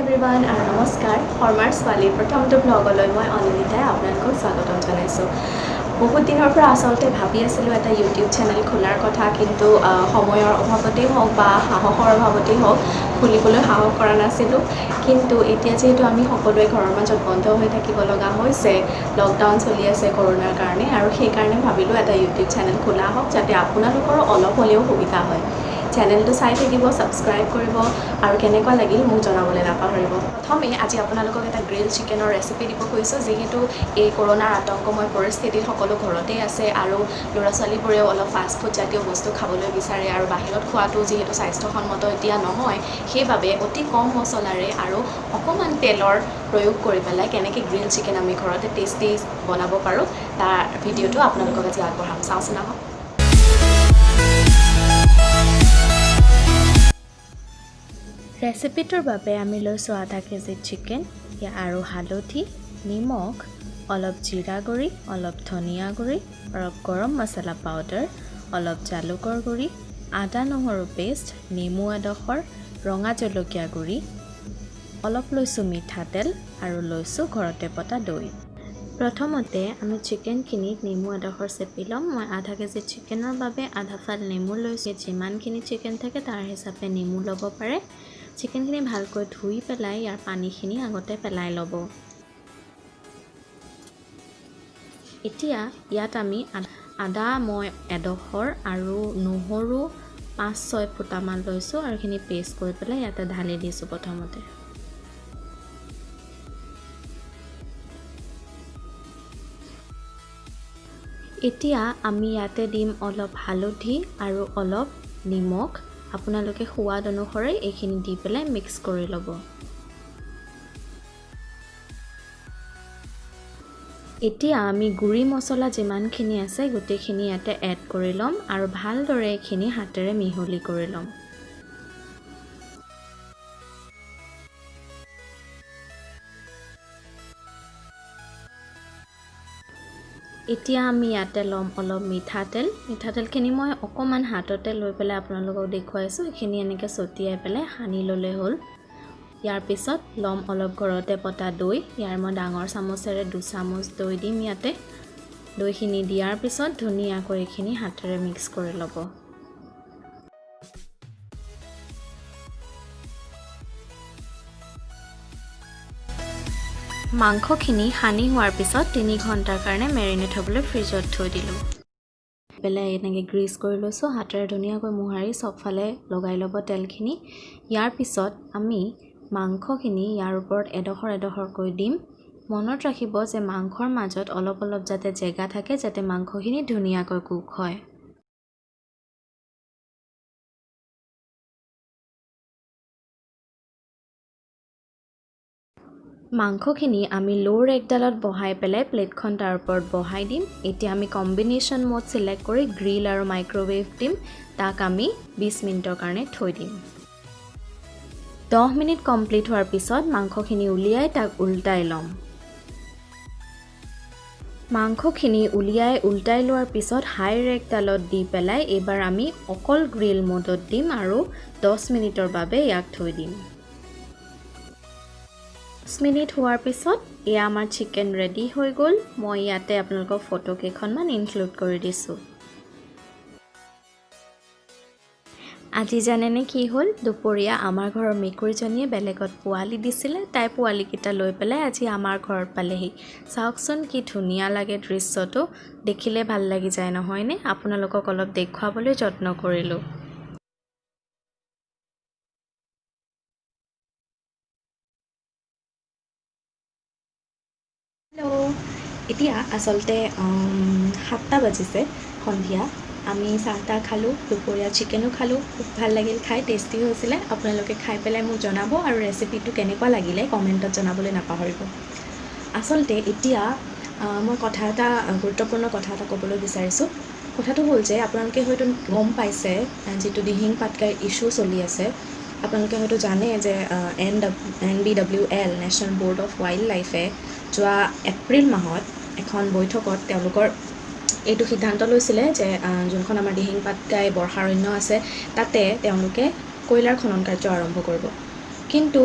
Everyone আৰু নমস্কাৰ। শৰ্মাৰ ছোৱালীৰ প্ৰথমটো ভ্লগলৈ মই অনিন্দিতাই আপোনালোকক স্বাগতম জনাইছোঁ। বহুত দিনৰ পৰা আচলতে ভাবি আছিলোঁ এটা ইউটিউব চেনেল খোলাৰ কথা, কিন্তু সময়ৰ অভাৱতেই হওক বা সাহসৰ অভাৱতেই হওক খুলিবলৈ সাহস কৰা নাছিলোঁ। কিন্তু এতিয়া যিহেতু আমি সকলোৱে ঘৰৰ মাজত বন্ধ হৈ থাকিব লগা হৈছে, লকডাউন চলি আছে কৰোণাৰ কাৰণে, আৰু সেইকাৰণে ভাবিলোঁ এটা ইউটিউব চেনেল খোলা হওক যাতে আপোনালোকৰো অলপ হ'লেও সুবিধা হয়। চেনেলটো চাই থাকিব, ছাবস্ক্ৰাইব কৰিব আৰু কেনেকুৱা লাগিল মোক জনাবলৈ নাপাহৰিব। প্ৰথমে আজি আপোনালোকক এটা গ্ৰিল চিকেনৰ ৰেচিপি দিব খুজিছোঁ। যিহেতু এই কৰোণাৰ আতংকময় পৰিস্থিতিত সকলো ঘৰতেই আছে আৰু ল'ৰা ছোৱালীবোৰেও অলপ ফাষ্ট ফুড জাতীয় বস্তু খাবলৈ বিচাৰে আৰু বাহিৰত খোৱাটো যিহেতু স্বাস্থ্যসন্মত এতিয়া নহয়, সেইবাবে অতি কম মছলাৰে আৰু অকণমান তেলৰ প্ৰয়োগ কৰি পেলাই কেনেকৈ গ্ৰিল চিকেন আমি ঘৰতে টেষ্টি বনাব পাৰোঁ তাৰ ভিডিঅ'টো আপোনালোকক আজি আগবঢ়াম। চাওঁচোন আহক। ৰেচিপিটোৰ বাবে আমি লৈছোঁ আধা কেজি চিকেন আৰু হালধি, নিমখ, অলপ জিৰা গুড়ি, অলপ ধনিয়া গুড়ি, অলপ গৰম মছলা পাউডাৰ, অলপ জালুকৰ গুড়ি, আদা নহৰু পেষ্ট, নেমু এডোখৰ, ৰঙা জলকীয়া গুড়ি, অলপ লৈছোঁ মিঠাতেল আৰু লৈছোঁ ঘৰতে পতা দৈ। প্ৰথমতে আমি চিকেনখিনিত নেমু এডোখৰ চেপি ল'ম। মই আধা কেজি চিকেনৰ বাবে আধা ফাল নেমু লৈছোঁ। যিমানখিনি চিকেন থাকে তাৰ হিচাপে নেমু ল'ব পাৰে। চিকেনখিনি ভালকৈ ধুই পেলাই ইয়াৰ পানীখিনি আগতে পেলাই ল'ব। এতিয়া ইয়াত আমি আদা মই এডোখৰ আৰু নহৰু 5-6 ফুটামান লৈছোঁ আৰু এইখিনি পেষ্ট কৰি পেলাই ইয়াতে ঢালি দিছোঁ প্ৰথমতে। এতিয়া আমি ইয়াতে দিম অলপ হালধি আৰু অলপ নিমখ। আপোনালোকে সোৱাদ অনুসৰি এইখিনি দি পেলাই মিক্স কৰি ল'ব। এতিয়া আমি গুড়ি মছলা যিমানখিনি আছে গোটেইখিনি ইয়াতে এড কৰি ল'ম আৰু ভালদৰে এইখিনি হাতেৰে মিহলি কৰি ল'ম। এতিয়া আমি ইয়াতে ল'ম অলপ মিঠাতেল। মিঠাতেলখিনি মই অকণমান হাততে লৈ পেলাই আপোনালোকক দেখুৱাইছোঁ। এইখিনি এনেকৈ ছটিয়াই পেলাই সানি ল'লে হ'ল। ইয়াৰ পিছত ল'ম অলপ ঘৰতে পতা দৈ। ইয়াৰ মই ডাঙৰ চামুচেৰে 2 চামুচ দৈ দিম ইয়াতে। দৈখিনি দিয়াৰ পিছত ধুনীয়াকৈ এইখিনি হাতেৰে মিক্স কৰি ল'ব। মাংসখিনি সানি হোৱাৰ পিছত 3 ঘণ্টাৰ কাৰণে মেৰিনেট হ'বলৈ ফ্ৰিজত থৈ দিলোঁ। পেলাই এনেকৈ গ্ৰীজ কৰি লৈছোঁ, হাতেৰে ধুনীয়াকৈ মোহাৰি চবফালে লগাই ল'ব তেলখিনি। ইয়াৰ পিছত আমি মাংসখিনি ইয়াৰ ওপৰত এডোখৰ এডোখৰকৈ দিম। মনত ৰাখিব যে মাংসৰ মাজত অলপ অলপ যাতে জেগা থাকে, যাতে মাংসখিনি ধুনীয়াকৈ কুক হয়। মাংসখিনি আমি ল' ৰেকডালত বহাই পেলাই প্লেটখন তাৰ ওপৰত বহাই দিম। এতিয়া আমি কম্বিনেশ্যন মোড চিলেক্ট কৰি গ্ৰিল আৰু মাইক্ৰ'ৱেভ দিম। তাক আমি 20 মিনিটৰ কাৰণে থৈ দিম। 10 মিনিট কমপ্লিট হোৱাৰ পিছত মাংসখিনি উলিয়াই তাক উল্টাই ল'ম। মাংসখিনি উলিয়াই উল্টাই লোৱাৰ পিছত হাই ৰেকডালত দি পেলাই এইবাৰ আমি অকল গ্ৰিল মোডত দিম আৰু 10 মিনিটৰ বাবে ইয়াক থৈ দিম। 10 মিনিট হোৱাৰ পিছত এয়া আমাৰ চিকেন ৰেডি হৈ গ'ল। মই ইয়াতে আপোনালোকক ফটো কেইখনমান ইনক্লুড কৰি দিছোঁ। আজি জানেনে কি হ'ল, দুপৰীয়া আমাৰ ঘৰৰ মেকুৰীজনীয়ে বেলেগত পোৱালি দিছিলে। তাই পোৱালিকেইটা লৈ পেলাই আজি আমাৰ ঘৰত পালেহি। চাওকচোন কি ধুনীয়া লাগে দৃশ্যটো, দেখিলে ভাল লাগি যায় নহয়নে? আপোনালোকক অলপ দেখুৱাবলৈ যত্ন কৰিলোঁ। হেল্ল', এতিয়া আচলতে 7টা বাজিছে সন্ধিয়া। আমি চাহ তাহ খালোঁ, দুপৰীয়া চিকেনো খালোঁ, খুব ভাল লাগিল খাই, টেষ্টি হৈছিলে। আপোনালোকে খাই পেলাই মোক জনাব আৰু ৰেচিপিটো কেনেকুৱা লাগিলে কমেণ্টত জনাবলৈ নাপাহৰিব। আচলতে এতিয়া মই গুৰুত্বপূৰ্ণ কথা এটা ক'বলৈ বিচাৰিছোঁ। কথাটো হ'ল যে আপোনালোকে হয়তো গম পাইছে যিটো দিহিং পাটকাইৰ ইছ্যু চলি আছে। আপোনালোকে হয়তো জানে যে NBWL, national board of wild লাইফে যোৱা এপ্ৰিল মাহত এখন বৈঠকত তেওঁলোকৰ এইটো সিদ্ধান্ত লৈছিলে যে যোনখন আমাৰ দিহিং পাটকাই বৰ্ষাৰণ্য আছে তাতে তেওঁলোকে কয়লাৰ খনন কাৰ্য আৰম্ভ কৰিব। কিন্তু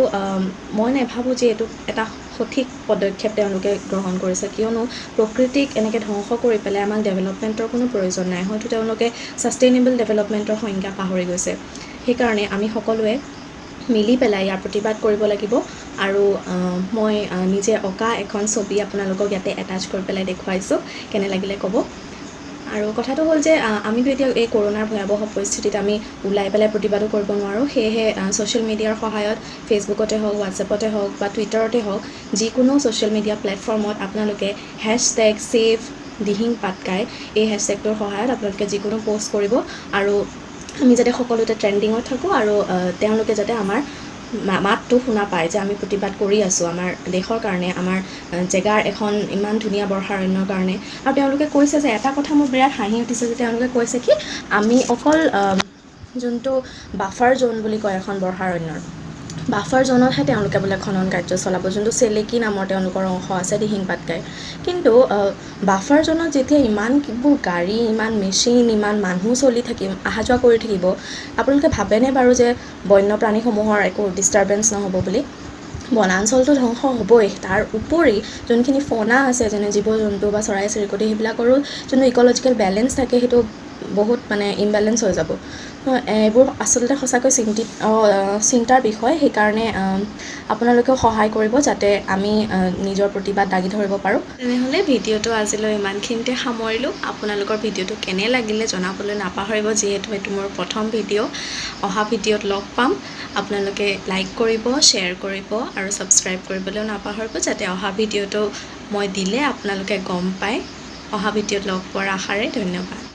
মই নাভাবোঁ যে এইটো এটা সঠিক পদক্ষেপ তেওঁলোকে গ্ৰহণ কৰিছে, কিয়নো প্ৰকৃতিক এনেকৈ ধ্বংস কৰি পেলাই আমাক ডেভেলপমেণ্টৰ কোনো প্ৰয়োজন নাই। হয়তো তেওঁলোকে ছাষ্টেইনেবল ডেভেলপমেণ্টৰ সংজ্ঞা পাহৰি গৈছে। সেইকাৰণে আমি সকলোৱে মিলি পেলাই ইয়াৰ প্ৰতিবাদ কৰিব লাগিব। আৰু মই নিজে অঁকা এখন ছবি আপোনালোকক ইয়াতে এটাচ কৰি পেলাই দেখুৱাইছোঁ, কেনে লাগিলে ক'ব। আৰু কথাটো হ'ল যে আমিতো এতিয়া এই কৰোণাৰ ভয়াৱহ পৰিস্থিতিত আমি ওলাই পেলাই প্ৰতিবাদো কৰিব নোৱাৰোঁ, সেয়েহে ছ'চিয়েল মিডিয়াৰ সহায়ত ফেচবুকতে হওক, হোৱাটছএপতে হওক বা টুইটাৰতে হওক, যিকোনো ছ'চিয়েল মিডিয়া প্লেটফৰ্মত আপোনালোকে হেছটেগ ছেভ দিহিং পাটকাই এই হেছটেগটোৰ সহায়ত আপোনালোকে যিকোনো প'ষ্ট কৰিব, আৰু আমি যাতে সকলোতে ট্ৰেণ্ডিঙত থাকোঁ আৰু তেওঁলোকে যাতে আমাৰ মাতটো শুনা পায় যে আমি প্ৰতিবাদ কৰি আছোঁ আমাৰ দেশৰ কাৰণে, আমাৰ জেগাৰ এখন ইমান ধুনীয়া বৰ্ষাৰণ্যৰ কাৰণে। আৰু তেওঁলোকে কৈছে যে এটা কথা মোৰ বিৰাট হাঁহি উঠিছে যে তেওঁলোকে কৈছে কি আমি অকল যোনটো বাফাৰ জ'ন বুলি কয় এখন বৰ্ষাৰণ্যৰ, বাফাৰ জ'নতহে তেওঁলোকে বোলে খনন কাৰ্য চলাব, যোনটো চেলেকি নামৰ তেওঁলোকৰ অংশ আছে দিহিং পাটকাই। কিন্তু বাফাৰ জ'নত যেতিয়া ইমানবোৰ গাড়ী, ইমান মেচিন, ইমান মানুহ চলি থাকিব, অহা যোৱা কৰি থাকিব, আপোনালোকে ভাবেনে বাৰু যে বন্যপ্ৰাণীসমূহৰ একো ডিষ্টাৰবেঞ্চ নহ'ব বুলি? বনাঞ্চলটো ধ্বংস হ'বই, তাৰ উপৰি যোনখিনি ফনা আছে, যেনে জীৱ জন্তু বা চৰাই চিৰিকটি, সেইবিলাকৰো যোনটো ইক'লজিকেল বেলেঞ্চ থাকে সেইটো বহুত মানে ইমবেলেঞ্চ হৈ যাব। এইবোৰ আচলতে সঁচাকৈ চিন্তাৰ বিষয়। সেইকাৰণে আপোনালোকেও সহায় কৰিব যাতে আমি নিজৰ প্ৰতিবাদ দাঙি ধৰিব পাৰোঁ। তেনেহ'লে ভিডিঅ'টো আজিলৈ ইমানখিনিতে সামৰিলোঁ। আপোনালোকৰ ভিডিঅ'টো কেনে লাগিলে জনাবলৈ নাপাহৰিব, যিহেতু এইটো মোৰ প্ৰথম ভিডিঅ'। অহা ভিডিঅ'ত লগ পাম। আপোনালোকে লাইক কৰিব, শ্বেয়াৰ কৰিব আৰু ছাবস্ক্ৰাইব কৰিবলৈও নাপাহৰিব, যাতে অহা ভিডিঅ'টো মই দিলে আপোনালোকে গম পায়। অহা ভিডিঅ'ত লগ পোৱাৰ আশাৰে ধন্যবাদ।